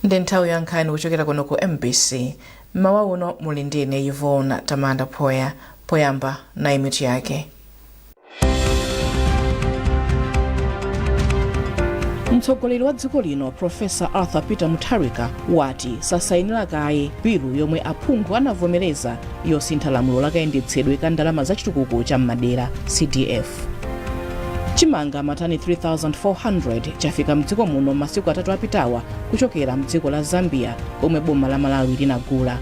Ndi nthawi ya nkhani kuchokera kuno ku MBC. Mmawa uno muli ndine Yvonne Tamanda Phoya. Poyamba nayi mitu yake. Mtsogoleri wa dziko lino Professor Arthur Peter Mutharika wati sasayinira kaye bilu yomwe aphungu anavomereza yosintha lamulo la kayendetsedwe ka ndalama za chitukuko cha m'madera CDF. Chimanga matani 3400 chafika mdziko muno masiku atatu apitawa kuchokera mdziko la Zambia komwe boma la Malawi linagula.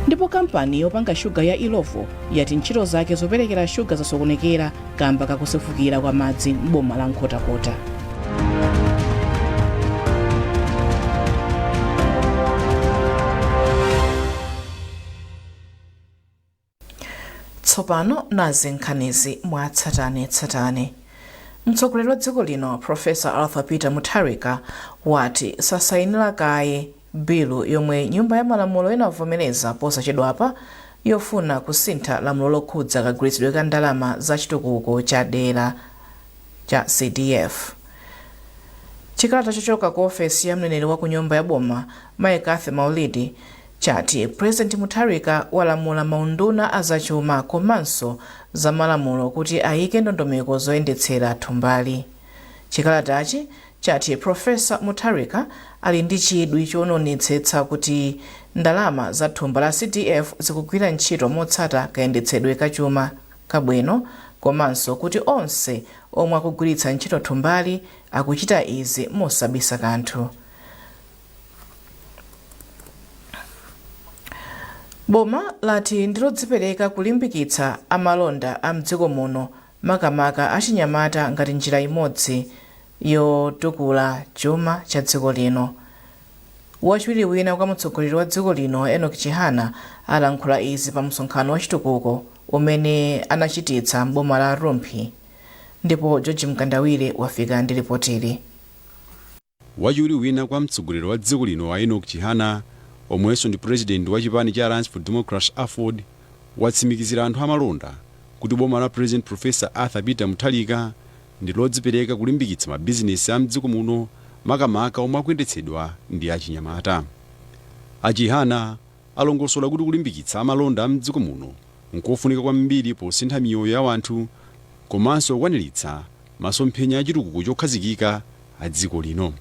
Ndipo kampani yopanga shuga ya Illovo yati ntchito zake zoperekera shuga zasokonekera kamba kakusefukira kwa madzi m'boma la Nkhotakota. Tsopano nazi nkhanizi mwatsatanetsatane. Mtsogoleri wa dziko lino Professor Arthur Peter Mutharika wati sasayinira kaye bilu yomwe nyumba ya malamulo inavomereza posachedwapa yofuna kusintha lamulo lokhudza kagwiritsidwe ka ndalama za chitukuko cha dera cha CDF. Chikalata chochoka ku ofesi ya mneneri wa ku nyumba ya boma Mayi Cathy Maulidi chati President Mutharika walamula maunduna a zachuma komanso zamalamulo kuti ayike ndondomeko zoyendetsera thumbali. Chikalatachi chati Professor Mutharika ali ndi chidwi choonetsetsa kuti ndalama za thumba la CDF zikugwira ntchito motsata kayendetsedwe ka chuma kabwino komanso kuti onse omwe akugwiritsa ntchito thumbali akuchita izi mosabisa kanthu. Boma lati ndilodzipereka kulimbikitsa amalonda a mdziko muno makamaka achinyamata ngati njira imodzi yotukula chuma cha dziko lino. Wachiwiri wina kwa mtsogoleri wa dziko lino Enoch Chihana alankhula izi pa msonkhano wa chitukuko umene anachititsa m'boma la Rumphi. Ndipo George Mkandawire wafika ndi ripotili. Wachiwiri wina kwa mtsogoleri wa dziko lino a Enoch Chihana, omwenso ndi president wa chipani cha Alliance for Democracy AFORD, watsimikizira anthu amalonda kuti boma la President Professor Arthur Peter Mutharika ndi lodzipereka kulimbikitsa mabizinesi a mdziko muno, makamaka omwe akuyendetsedwa ndi achinyamata. A Chihana alongosola kuti kulimbikitsa amalonda a mdziko muno nkofunika kwambiri posintha miyoyo ya anthu komanso kukwaniritsa masomphenya a chitukuko chokhazikika a dziko lino.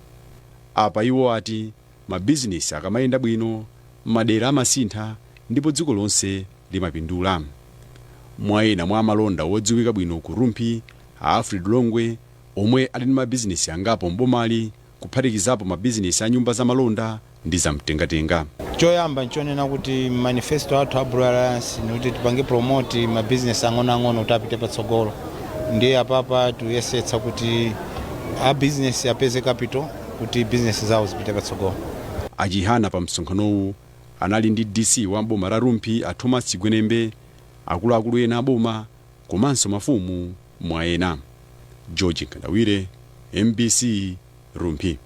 Apa iwo ati mabizinesi akamayenda bwino, madera amasintha ndipo dziko lonse limapindula. Mwa ena mwa amalonda wodziwika bwino ku Rumphi, a Alfred Longwe, omwe ali ndi mabizinesi angapo m'bomali, kuphatikizapo mabizinesi a nyumba zamalonda ndi zamtengatenga. Choyamba nchonena kuti manifesto athu a Blue Alliance nikuti tipange promote mabizinesi ang'onoang'ono kuti apite patsogolo. Ndiye apapa tiyesetsa kuti a business apeze capital kuti business zawo zipite patsogolo. A Chihana pa msonkhanowu anali ndi DC wa boma la Rumphi a Thomas Chigwenembe, akuluakulu ena a boma komanso mafumu mwa ena. George Mkandawire, MBC, Rumphi.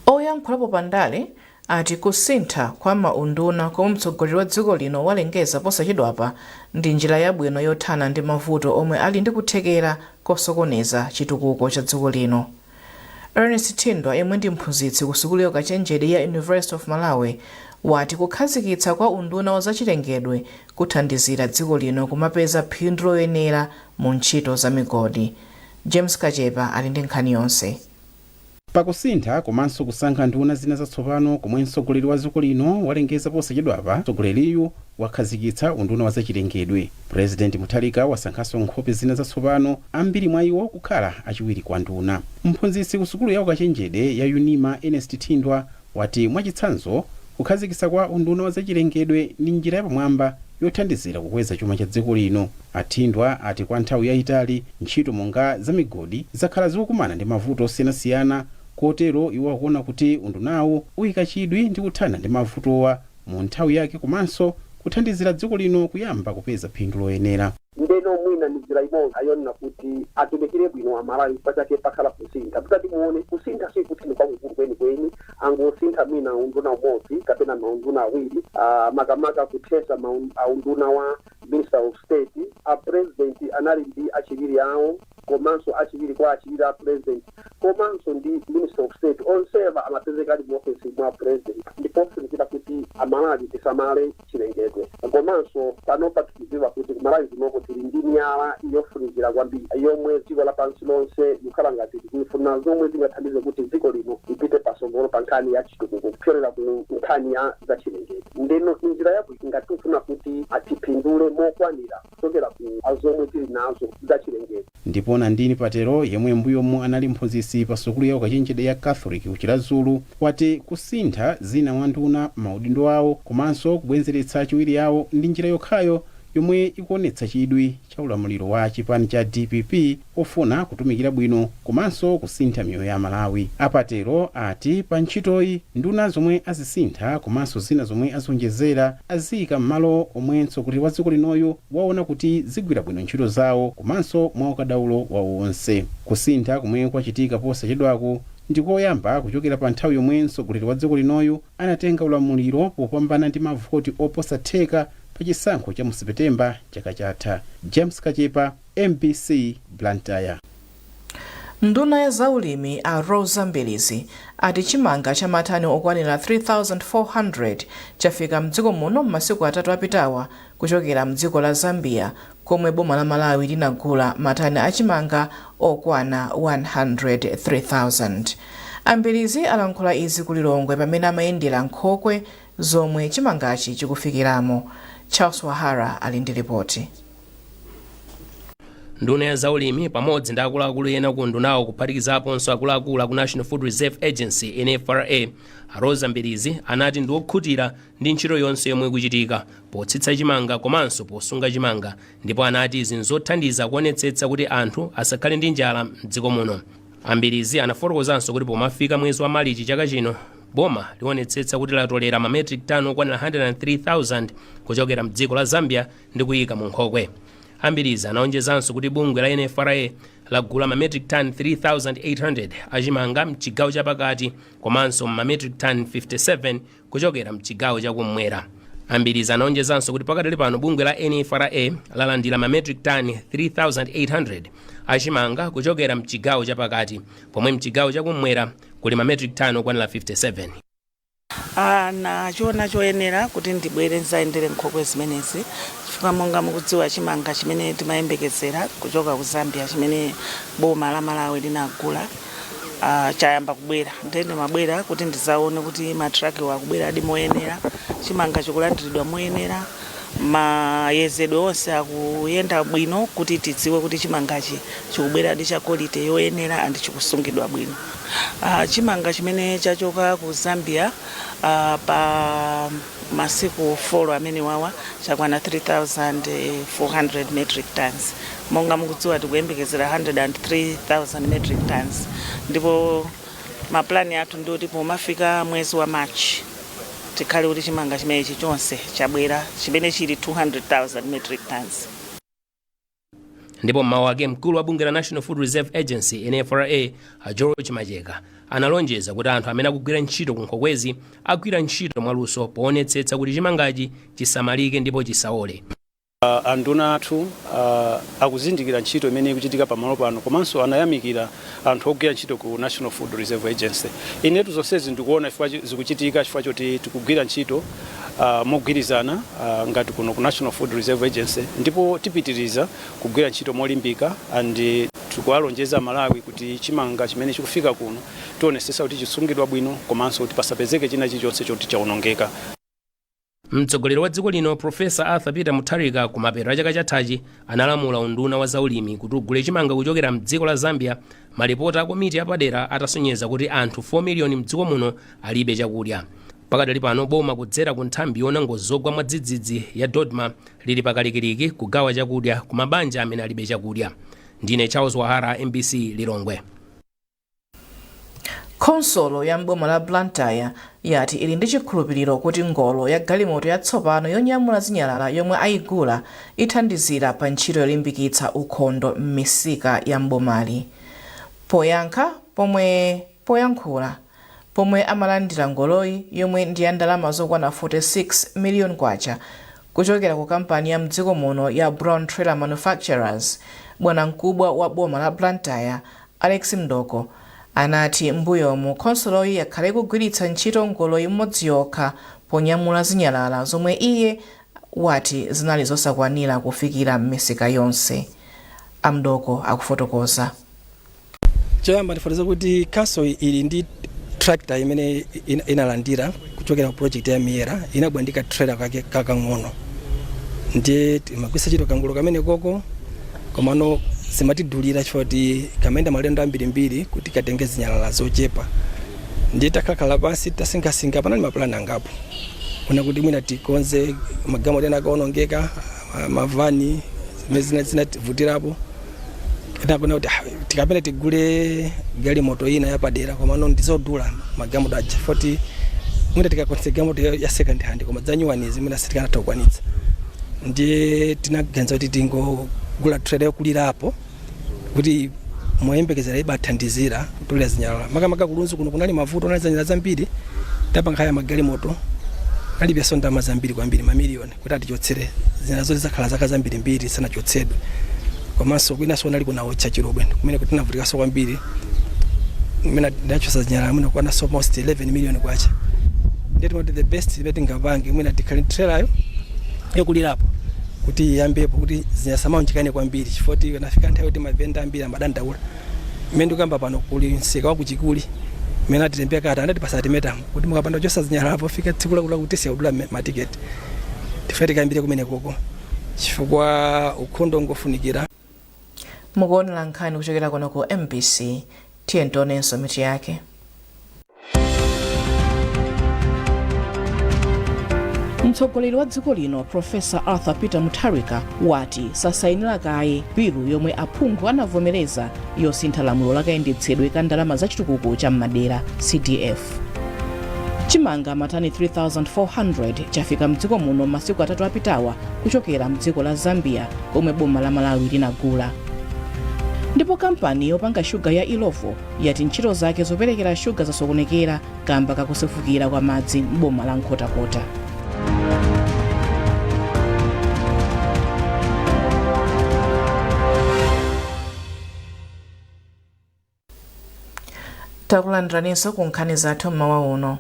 Oyankhulapo pandale ati kusintha kwa maunduna komwe mtsogoleri wa dziko lino walengeza posachedwapa ndi njira yabwino yothana ndi mavuto omwe ali ndi kuthekera kosokoneza chitukuko cha dziko lino. Ernest Thindwa, yemwe ndi mphunzitsi ku sukulu ya ukachenjede ya University of Malawi, wati kukhazikitsa kwa unduna wa zachilengedwe kuthandizira dziko lino kumapeza phindu loyenera mu ntchito za migodi. James Kachepa ali ndi nkhani yonse. Pakusintha komanso kusankha nduna zina zatsopano komwe mtsogoleri wa dziko lino walengeza posachedwapa, mtsogoleriyu wakhazikitsa unduna wa zachilengedwe. President Mutharika wasankhanso nkhope zina zatsopano, ambiri mwa iwo kukhala achiwiri kwa nduna. Mphunzitsi ku sukulu ya ukachenjede ya UNIMA, Ernest Thindwa, wati mwachitsanzo, kukhazikitsa kwa unduna wa zachilengedwe ndi njira yapamwamba yothandizira kukweza chuma cha dziko lino. A Thindwa ati kwa nthawi yayitali ntchito monga za migodi zakhala zikukumana ndi mavuto osiyanasiyana, kotero iwo akuona kuti undunawu uyika chidwi ndi kuthana ndi mavutowa mu nthawi yake komanso kuthandizira dziko lino kuyamba kupeza phindu loyenera. Ndeno mwina ni njira imodzi ayonena kuti atumikire bwino Amalawi, chifukwa chake pakhala kusintha. Mutati muone, kusintha sikuti ni kwakukulu kwenikweni, angosintha mwina unduna umodzi kapena maunduna awiri, makamaka kuthesa unduna wa Minister of State. A President anali ndi achiwiri awo komanso achiwiri kwa achiwiri a President komanso ndi Minister of State, onsewa amapezeka. mwa President, ndipofunikira kuti Amalawi tisamale chilengedwe. Komanso panopa tikudziwa kuti kuMalawi kunoko tili ndi miyala yofunikira kwambiri yomwe dziko lapansi lonse likukhala ngati tikuifuna, zomwe zingathandize kuti dziko lino lipite pasogolo pa nkhani ya chitukuko kupyolera ku nkhani ya zachilengedwe. Ndeno njira yabwino ngati tikufuna kuti atipindule mokwanira kuchokera ku zomwe tili nazo zachilengedwe. Ndipo Nandini Patero, yemwe mbuyomu anali mphunzitsi pa sukulu ya ukachenjede ya Catholic ku Chiradzulu, wati kusintha zina mwa nduna maudindo awo komanso kubwezeretsa achiwiri awo ndi njira yokhayo yomwe ikuonetsa chidwi cha ulamuliro wa chipani cha DPP ofuna kutumikira bwino komanso kusintha miyoyo ya Malawi. Apatero ati pa ntchitoyi nduna zomwe azisintha komanso zina zomwe azionjezera aziyika m'malo omwe mtsogoleri wa dziko linoyo waona kuti zigwira bwino ntchito zawo komanso mwa ukadaulo wawo wonse. Kusintha komwe kwachitika posachedwaku ndikoyamba kuchokera pa nthawi yomwe mtsogoleri wa dziko linoyo anatenga ulamuliro popambana ndi mavoti oposa theka pa chisankho cha mu Sepetemba chaka chatha. James Kachepa, MBC, Blantyre. Nduna ya zaulimi a Rosa Mbilizi ati chimanga cha matani okwanira 3400 chafika mdziko muno m'masiku 3 apitawa kuchokera mdziko la Zambia, komwe boma la Malawi linagula matani achimanga okwana 103,000. Ambilizi alankhula izi ku Lilongwe pamene amayendera nkhokwe zomwe chimangachi chikufikiramo. Charles Wahara ali ndi ripoti. Nduna ya zaulimi pamodzi ndi akuluakulu ena ku ndunawo, kuphatikizaponso akuluakulu aku National Food Reserve Agency, NFRA, Rosa Mbilizi anati ndi okhutira ndi ntchito yonse yomwe ikuchitika potsitsa chimanga komanso posunga chimanga, ndipo anati izi nzothandiza kuonetsetsa kuti anthu asakhale ndi njala mdziko muno. Ambilizi anafotokozanso kuti pomafika mwezi wa Malichi chaka chino, boma lionetsetsa kuti latolera ma metric ton okwanira 103,000 kuchokera mdziko la Zambia ndi kuyika mu nkhokwe. Ambilizi anaonjezanso kuti bungwe la NFRA lagula ma metric ton 3800 achimanga mchigawo chapakati komanso ma metric ton 57 kuchokera mchigawo chakummwera. Ambilizi anaonjezanso kuti pakadali pano bungwe la NFRA lalandira ma metric ton 3800 achimanga kuchokera mchigawo chapakati, pomwe mchigawo chakummwera kuli ma metric ton okwanira 57. Nachiona choyenera kuti ndibwere ndizayendere nkhokwe zimenezi, chifukwa monga mukudziwa, chimanga chimene timayembekezera kuchoka ku Zambia, chimene boma la Malawi linagula, chayamba kubwera. Ndiye ndimabwera kuti ndizaone kuti matraki akubwera adi moyenera, chimanga chikulandiridwa moyenera, mayezedwe onse akuyenda bwino, kuti tidziwe kuti chimangachi chikubweradi cha quality yoyenera and chikusungidwa bwino. Chimanga chimene chachoka ku Zambia pa masiku 4 amene wawa chakwana 3400 metric tons. Monga mukudziwa, tikuyembekezera 103,000 metric tons, ndipo maplani athu ndioti pomafika mwezi wa March tikhale kuti chimanga chimenechi chonse chabwera, chimene chili 200,000 metric tons. Ndipo mmawu ake, mkulu wa bungwe la National Food Reserve Agency, NFRA, a George Macheka, analonjeza kuti anthu amene akugwira ntchito ku nkhokwezi agwira ntchito mwaluso poonetsetsa kuti chimangachi chisamalike ndipo chisaole. Anduna athu akuzindikira ntchito imene ikuchitika pamalo pano, komanso anayamikira anthu ogwira ntchito ku National Food Reserve Agency. Inetu zonsezi ndikuona chifukwa zikuchitika chifukwa choti tikugwira ntchito mogwirizana ngati kuno ku National Food Reserve Agency, ndipo tipitiriza kugwira ntchito molimbika, and tikuwalonjeza Malawi kuti chimanga chimene chikufika kuno tionesesa kuti chisungidwa bwino komanso kuti pasapezeke china chilichonse choti chawonongeka. Mtsogoleri wa dziko lino, Profesa Arthur Peter Mutharika, kumapeto a chaka chathachi analamula unduna wa zaulimi kuti ugule chimanga kuchokera mdziko la Zambia, malipoti a komiti yapadera atasonyeza kuti anthu 4 miliyoni mdziko muno alibe chakudya. Pakadali pano boma, kudzera ku nthambi yoona ngozi zogwa mwadzidzidzi ya DoDMA, lili pakalikiliki kugawa chakudya ku mabanja amene alibe chakudya. Ndine Charles Wahara, MBC, Lilongwe. Khonsolo ya mboma la Blantyre yati ili ndi chikhulupiriro kuti ngolo ya galimoto yatsopano yonyamula zinyalala yomwe ayigula ithandizira pa ntchito yolimbikitsa ukhondo m'misika ya mbomali. Poyankha pomwe poyankhula pomwe amalandira ngoloyi, yomwe ndi ya ndalama zokwana 46 miliyoni kwacha kuchokera ku kampani ya mdziko muno ya Brown Trailer Manufacturers, bwanamkubwa wa boma la Blantyre, Alex Mdoko, Anati mbuyomu khonsoloyi yakhale ikugwiritsa ntchito ngolo imodzi yokha ponyamula zinyalala, zomwe iye wati zinali zosakwanira kufikira m'misika yonse. Amdoko akufotokoza. Choyamba ndifotokoze kuti council ili ndi tractor imene inalandira kuchokera ku project ya Miyera. Inabwera ndi ka trailer kake kakang'ono, ndiye timagwiritsa ntchito kangolo kamene koko, komano zimatidulira chifukwa kuti kamayenda malendo ambirimbiri kuti katenge zinyalala zochepa. Ndiye takakhala pansi, tasinkhasinkha, panali mapulani angapo kuna kuti mwina tikonze magalimoto ena akaonongeka, mavani zimene zinativutirapo, kenako kuti tikapena tigule galimoto ina yapadera, komano ndizodula magalimoto aja foti mwina tikakonze galimoto ya second hand, koma za new one mwina sitikanatha kukwanitsa. Ndiye tinaganiza kuti tingogula trailer yokulirapo kuti moyembekezera ibathandizira kutolera zinyalala, makamaka ku Lunzu kuno kunali mavuto, kunali zinyalala zambiri. Tapanga hire magalimoto, alibenso ndalama zambiri kwambiri, mamiliyoni, kuti atichotsere zinyalala zoti zakhala zaka zambirimbiri sanachotsedwe. Komanso kwinanso kunali kunawotcha Chilobwe, kumene kuti tinavutikanso kwambiri, kumene ndinachosa zinyalala mwina kwananso almost 11 million kwacha. Ndiye timati the best imene tingapange, mwina tikhale trailer yokulirapo kuti iyambepo kuti zinyalala kwambiri, chifukwa kuti nafika nthawi kuti mavenda ambiri amadandaula. Mmene ndikuyamba pano, kuli msika wa kuchikuli mmene atilembera kata, anatipasa ultimatum kuti mukapanda kuchosa zinyalala pofika tsiku lakula kuti siyakudula matiketi. Tife tikayambire kumene koko chifukwa ukhondo ngofunikira. Mukuonera nkhani kuchokera kuno ku MBC. Tiye tionenso mitu yake. Mtsogoleri wa dziko lino Professor Arthur Peter Mutharika wati sasayinira kaye bilu yomwe aphungu anavomereza yosintha lamulo lakayendetsedwe ka ndalama za chitukuko cha m'madera, CDF. Chimanga matani 3400 chafika mdziko muno masiku 3 apitawa kuchokera mdziko la Zambia komwe boma la Malawi linagula. Ndipo kampani yopanga shuga ya Illovo yati ntchito zake zoperekera shuga zasokonekera kamba kakusefukira kwa madzi m'boma la Nkhotakota. Takulandiraninso ku nkhani zathu mmawa uno.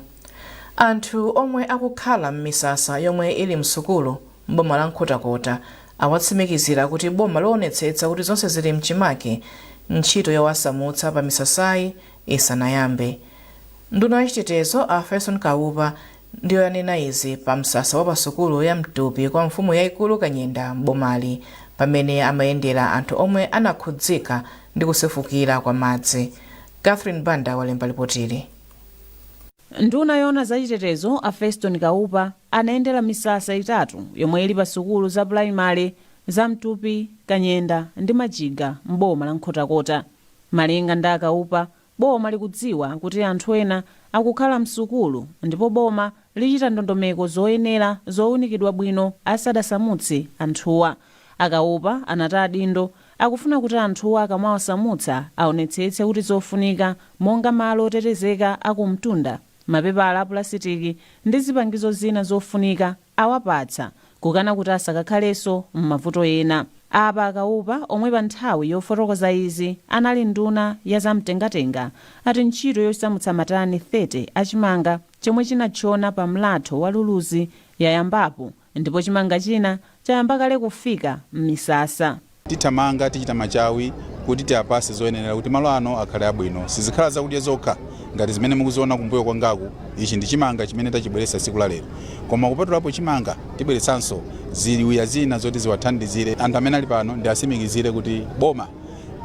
Anthu omwe akukhala m'misasa yomwe ili msukulu m'boma la Nkhotakota awatsimikizira kuti boma lionetsetsa kuti zonse zili mchimake ntchito yowasamutsa pa misasayi isanayambe. Nduna yachitetezo a Faison Kaupa ndiyo yanena izi pa msasa wa pasukulu ya Mtupi kwa mfumu yayikulu Kanyenda m'bomali, pamene amayendera anthu omwe anakhudzika ndi kusefukira kwa madzi. Catherine Banda walemba lipotili. Nduna yoona zachitetezo a Feston Kaupa anayendera misasa 3 yomwe ili pa sukulu za pulaimale za Mtupi, Kanyenda ndi Majiga m'boma la Nkhotakota. Malinga ndi a Kaupa, boma likudziwa kuti anthu ena akukhala msukulu ndipo boma lichita ndondomeko zoyenera zowunikidwa bwino asadasamutse anthuwa. A Kaupa anati adindo akufuna kuti anthuwa akamawasamutsa aonetsetse kuti zofunika monga malo otetezeka akumtunda, mapepala a pulasitiki ndi zipangizo zina zofunika awapatsa, kukana kuti asakakhalenso m'mavuto ena. Apa a Kaupa, omwe pa nthawi yofotokoza izi anali nduna ya zamtengatenga, ati ntchito yosamutsa matani 30 a chimanga chomwe chinatchona pa mlatho wa Luluzi yayambapo ndipo chimanga china chayamba kale kufika m'misasa. Tithamanga, tichita machawi kuti tiapase zoyenera kuti malo ano akhale abwino. Sizikhala zakudya zokha ngati zimene mukuziona kumbuyo kwangaku. Ichi ndi chimanga chimene tachibweretsa tsiku la lero, koma kupatulapo chimanga tibweretsanso ziwiya zina zoti ziwathandizire anthu amene ali pano. Ndi asimikizire kuti boma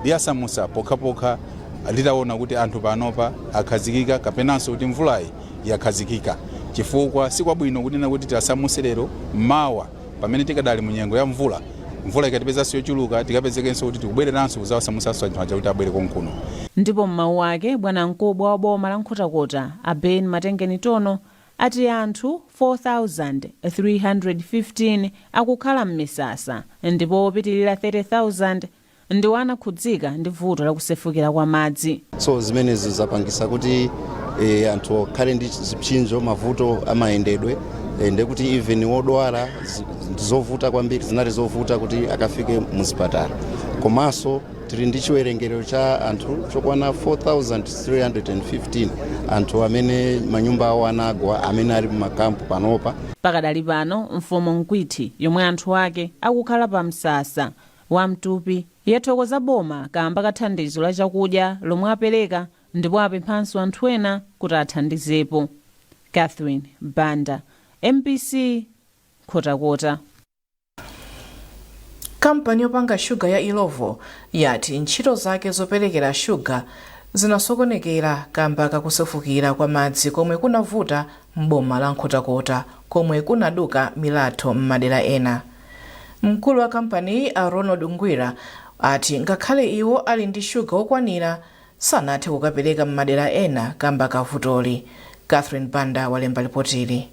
liyasamutsa pokhapokha litaona kuti anthu panopa akhazikika kapenanso kuti mvulayi yakhazikika, chifukwa sikwabwino kunena kuti tiasamutse lero, mawa pamene tikadali mu nyengo ya mvula, mvula ikatipezanso yochuluka, tikapezekenso kuti tikubwereranso kudzawasamutsanso anthu aja kuti abwere konkuno. Ndipo m'mawu ake, bwanamkubwa wa boma la Nkhotakota a Ben Matengeni Tono ati anthu 4,315 akukhala m'misasa ndipo opitilira 30,000 ndiwo anakhudzika ndi vuto la kusefukira kwa madzi. So zimenezi zapangisa kuti anthu akhale ndi zipsinjo, mavuto amayendedwe, ndekuti even wodwala ndizovuta kwambiri, zinali zovuta kuti akafike muzipatala. Komanso Tili ndi chiwerengero cha anthu chokwana 4315 anthu amene manyumba awo anagwa, amene ali mumakampu panopa. Pakadali pano, mfumu Mkwithi, yomwe anthu ake akukhala pa msasa wa Mtupi, yathokoza boma kamba ka thandizo la chakudya lomwe apereka, ndipo apemphanso anthu ena kuti athandizepo. Catherine Banda, MBC, Nkhotakota. Kampani yopanga shuga ya Illovo yati ntchito zake zoperekera shuga zinasokonekera kamba kakusefukira kwa madzi komwe kunavuta m'boma la Nkhotakota, komwe kunaduka milatho m'madera ena. Mkulu wa kampaniyi, a Ronald Ngwira, ati ngakhale iwo ali ndi shuga wokwanira, sanathe kukapereka m'madera ena kamba kavutoli. Catherine Banda walemba ripotili.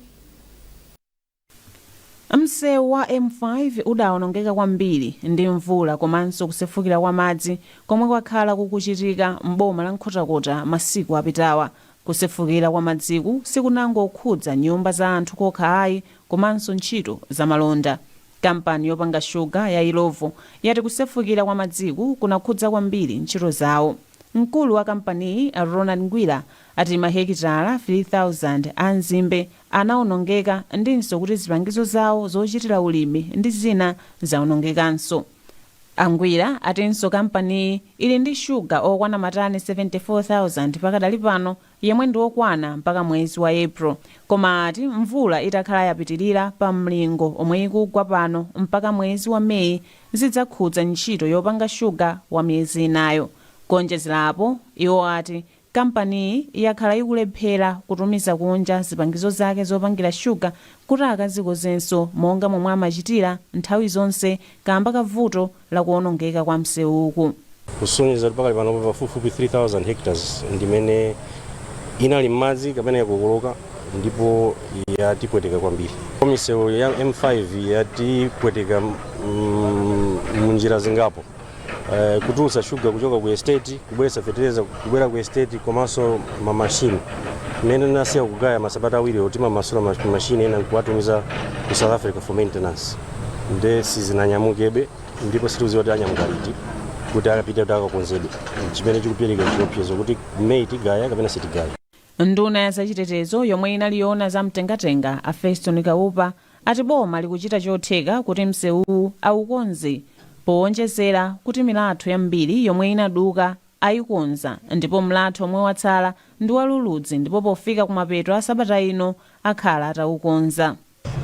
Msewu wa M5 udawonongeka kwambiri ndi mvula komanso kusefukira kwa madzi komwe kwakhala kukuchitika m'boma la Nkhotakota masiku apitawa. Kusefukira kwa madziku sikunangokhudza nyumba za anthu kokha ayi, komanso ntchito zamalonda. Kampani yopanga shuga ya Illovo yati kusefukira kwa madziku kunakhudza kwambiri ntchito zawo. Mkulu wa kampaniyi, Ronald Ngwira, ati mahekitala 3000 a nzimbe anawonongeka ndinso kuti zipangizo zawo zochitira ulimi ndi zina zawonongekanso. Angwira atinso kampaniyi ili ndi shuga okwana matani 74,000 pakadali pano, yemwe ndi okwana mpaka mwezi wa April, koma ati mvula itakhala yapitirira pa mlingo omwe ikugwa pano mpaka mwezi wa Meyi, zidzakhudza ntchito yopanga shuga wa miyezi inayo. Kuonjezerapo, iwo ati kampaniyi yakhala ikulephera kutumiza kunja zipangizo zake zopangira shuga kuti akazikonzenso monga momwe amachitira nthawi zonse, kamba kavuto la kuwonongeka kwa msewuku. Kusonyeza kuti pakali pano pafupifupi 3000 hectares ndimene inali m'madzi kapena yakokoloka, ndipo yatipweteka kwambiri. Misewu ya M5 yatipweteka munjira zingapo: kutulutsa shuga kuchoka ku estate, kubweretsa fetereza kubwera ku estate, komanso mamashini mmene nasiya kugaya masabata 2 timamasula mashini ena nkuwatumiza ku South Africa for maintenance, nde sizinanyamukebe ndipo sitikudziwa kuti anyamuka liti kuti akapite kuti akakonzedwe, chimene chikupereka chiopsezo kuti Meyi tigaya kapena sitigaya. Nduna ya zachitetezo yomwe inali yoona zamtengatenga, a Feston Kaupa, ati boma likuchita chotheka kuti msewuwu aukonze, powonjezera kuti milatho yambiri yomwe inaduka ayikonza, ndipo mlatho omwe watsala ndi waluludzi, ndipo pofika kumapeto a sabata ino akhala ataukonza.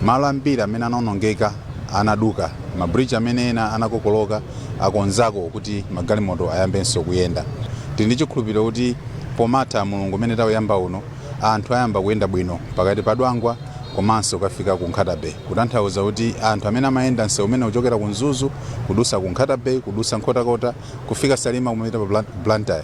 Malo ambiri amene anaonongeka, anaduka mabridge, amene ena anakokoloka, akonzako kuti magalimoto ayambenso kuyenda. Tili ndi chikhulupiriro kuti pomatha mulungu umene tauyamba uno, anthu ayamba kuyenda bwino pakati pa Dwangwa komanso kukafika ku Nkhata Bay, kutanthauza kuti anthu amene amayenda msewu umene uchokera ku Mzuzu, kudusa ku Nkhata Bay, kudusa Nkhotakota, kufika Salima, kumapita pa Blantyre,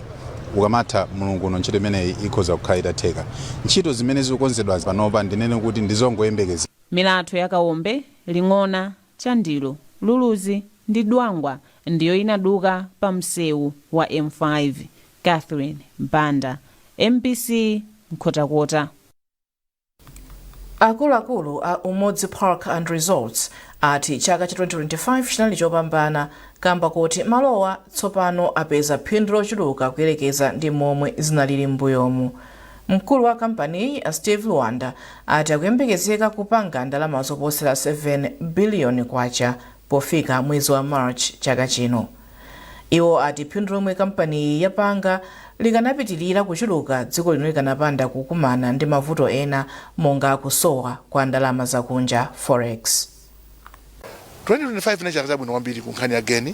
ukamatha mulungu uno ntchito imeneyi ikhoza kukhala itatheka. Ntchito zimene zikukonzedwa panopa, ndinene kuti ndizongoyembekeza. Milatho ya Kaombe, Ling'ona, Chandilo, Luluzi ndi Dwangwa ndiyo inaduka pa msewu wa M5. Catherine Banda, MBC, Nkhotakota. Akuluakulu a Umodzi Park and Resorts ati chaka cha 2025 chinali chopambana kamba kuti malowa tsopano apeza phindu lochuluka kuyerekeza ndi momwe zinalili m'mbuyomu. Mkulu wa kampaniyi, a Steve Luwanda, ati akuyembekezeka kupanga ndalama zoposera 7 biliyoni kwacha pofika mwezi wa March chaka chino. Iwo ati phindu lomwe kampaniyi yapanga likanapitilira kuchuluka dziko lino likanapanda kukumana ndi mavuto ena monga kusowa kwa ndalama zakunja, forex. 2025 inali chaka chabwino kwambiri ku nkhani ya gain.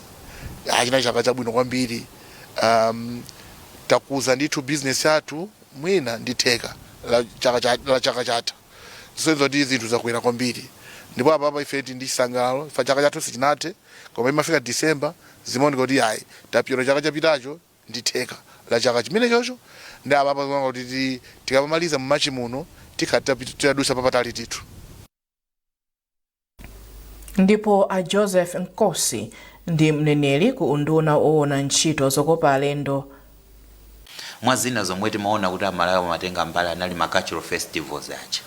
Chinali chaka chabwino kwambiri. Takuza ndithu business yathu mwina ndi theka la chaka chatha, zisonyeza kuti zinthu zakwera kwambiri. Ndipo apapa ife tili ndi chisangalalo ifa chaka chathu sichinathe, koma imafika December zimaoneka kuti ayi, tapyola chaka chapitacho ndi theka la chaka chimene chocho. Ndi apapa zimaoneka kuti tikamamaliza mu March muno tikhala titadusa papatali tithu. Ndipo a Joseph Nkosi ndi mneneri ku unduna woona ntchito zokopa alendo. Mwa zina zomwe timaona kuti Amalawi amatenga mbali anali ma cultural festivals aja.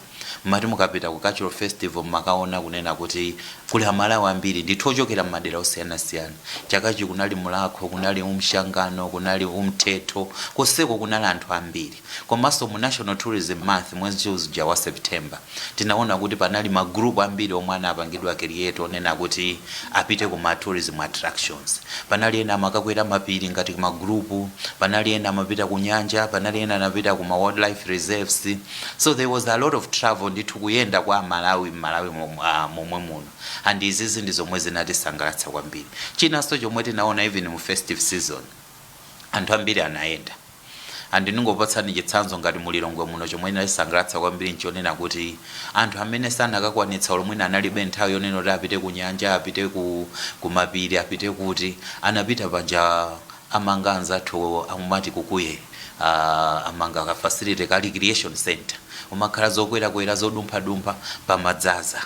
Mmati mukapita ku cultural festival, mmakaona kunena kuti kuli Amalawi ambiri ndithu ochokera m'madera osiyanasiyana. Chakachi kunali Mulakho, kunali Umshangano, kunali Umthetho, konseko kunali anthu ambiri. Komanso mu National Tourism Month, mwezi uja wa September, tinaona kuti panali magrupu ambiri omwe anapangidwa create onena kuti apite kuma tourism attractions. Panali ena amakakwera mapiri ngati magrupu, panali ena amapita ku nyanja, panali ena anapita kuma wildlife reserves. So there was a lot of travel ndithu, kuyenda kwa Malawi m'Malawi momwe muno, and izizi ndi zomwe zinatisangalatsa kwambiri. Chinanso chomwe tinaona, even mu festive season anthu ambiri anayenda. And ndingopatsani chitsanzo, ngati mulilongwe muno, chomwe inatisangalatsa kwambiri nchonena kuti anthu amene sanakakwanitsa, lomwina analibe nthawi yonena kuti apite ku nyanja, apite ku mapiri, apite kuti, anapita panja. Amanga anzathu amati kukuye, amanga ka facility ka recreation center, umakhala zokwerakwera, zodumphadumpha pamadzaza,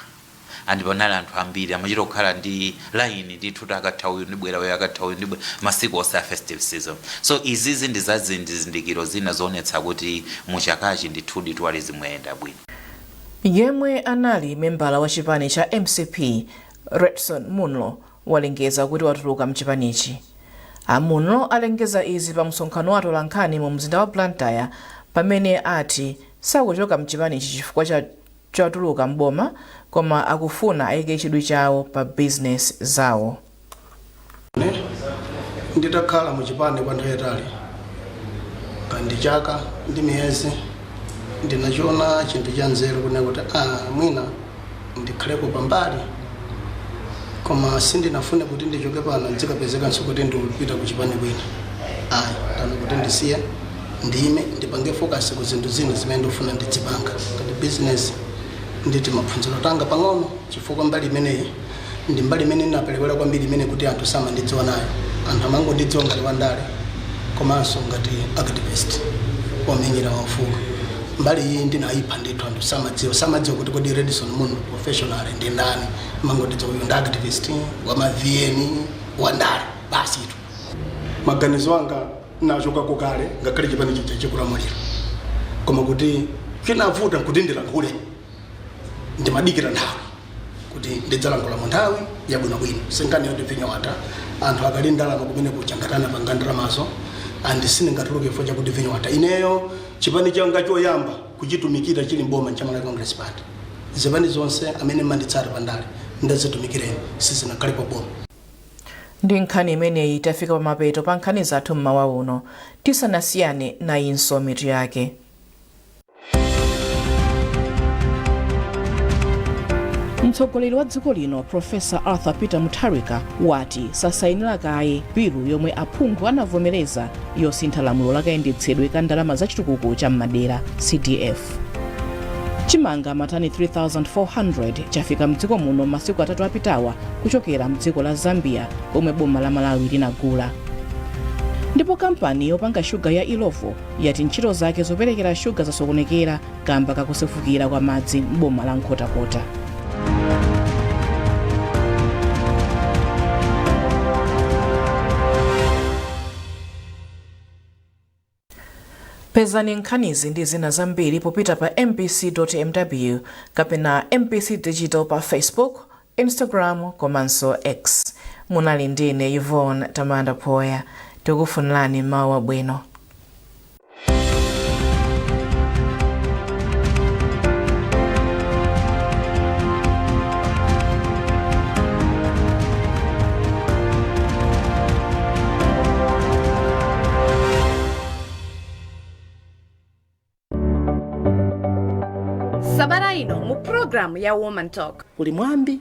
and panali anthu ambiri, amachita kukhala ndi line ndithu, akatha uyu ndibwera uyu, akatha uyu ndibwera, masiku onse a festive season. So izizi ndi zazindikiro zina zoonetsa kuti muchakachi ndithudi tourism yayenda bwino. Yemwe anali membala wa chipani cha MCP, Redson Munlo, walengeza kuti watuluka mchipanichi. A Munlo alengeza izi pa msonkhano wa atolankhani mu mzinda wa Blantyre, pamene ati sakuchoka mchipanichi chifukwa cha chatuluka mboma, koma akufuna ayike chidwi chawo pa bizinesi zawo. Nditakhala muchipani kwa nthawi yayitali kandi chaka ndi miyezi, ndinachiona chinthu cha nzeru kunena kuti mwina ndikhaleko pambali, koma sindinafune kuti ndichoke pano ndizikapezekanso kuti ndikupita ku chipani kwina, ayi. Tano kuti ndisiye, ndime ndipange focus ku zinthu zina zimene ndikufuna ndizipanga ngati business, nditi maphunziro tanga pang'ono, chifukwa mbali imeneyi ndi mbali imene ndinaperewera kwambiri, imene kuti anthu samandidziwa nayo. Anthu amangondidziwa ngati wandale komanso ngati activist womenyera ufulu. Mbali iyi ndinayipha ndithu, anthu samadziwa kuti kodi Redson Munlo professional ndi ndani. Amangondidziwa uyu ndi activist wa ma VN, wandale basi itu. Maganizo anga nachokako kale, ngakhale chipani chija chikulamulira, koma kuti chinavuta nkuti ndilankhule, ndimadikira nthawi kuti ndidzalankhula mu nthawi yabwinobwino. Singani yoti vinyo watha, anthu akali ndalama kumene kuja ngati anapanga ndalamazo, and sindingatuluke chifukwa chakuti vinyo watha. Ineyo chipani changa choyamba kuchitumikira chili mboma cha Malawi Congress Party. Zipani zonse amene manditsata pandale ndazitumikireni, sizinakhalepo boma. Ndi nkhani imeneyi tafika pamapeto pa nkhani zathu mmawa uno. Tisanasiyane, nayinso mitu yake. Mtsogoleri wa dziko lino, Profesa Arthur Peter Mutharika, wati sasayinira kaye bilu yomwe aphungu anavomereza yosintha lamulo lakayendetsedwe ka ndalama za chitukuko cha m'madera, CDF. Chimanga matani 3400 chafika mdziko muno masiku 3 apitawa kuchokera mdziko la Zambia, komwe boma la Malawi linagula. Ndipo kampani yopanga shuga ya Illovo yati ntchito zake zoperekera shuga zasokonekera kamba kakusefukira kwa madzi m'boma la Nkhotakota. Pezani nkhanizi ndi zina zambiri popita pa mbc.mw kapena MBC Digital pa Facebook, Instagram komanso X. Munali ndine Yvonne Tamanda Poya. Tikufunirani mawu abwino. Sabata ino mu programu ya Woman Talk. Kuli mwambi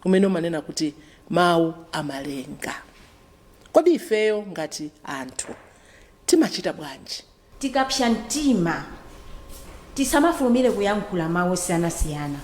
umene umanena kuti mawu amalenga. Kodi ifeyo ngati anthu timachita bwanji? Tikapsa mtima, tisamafulumire kuyankhula mawu osiyanasiyana.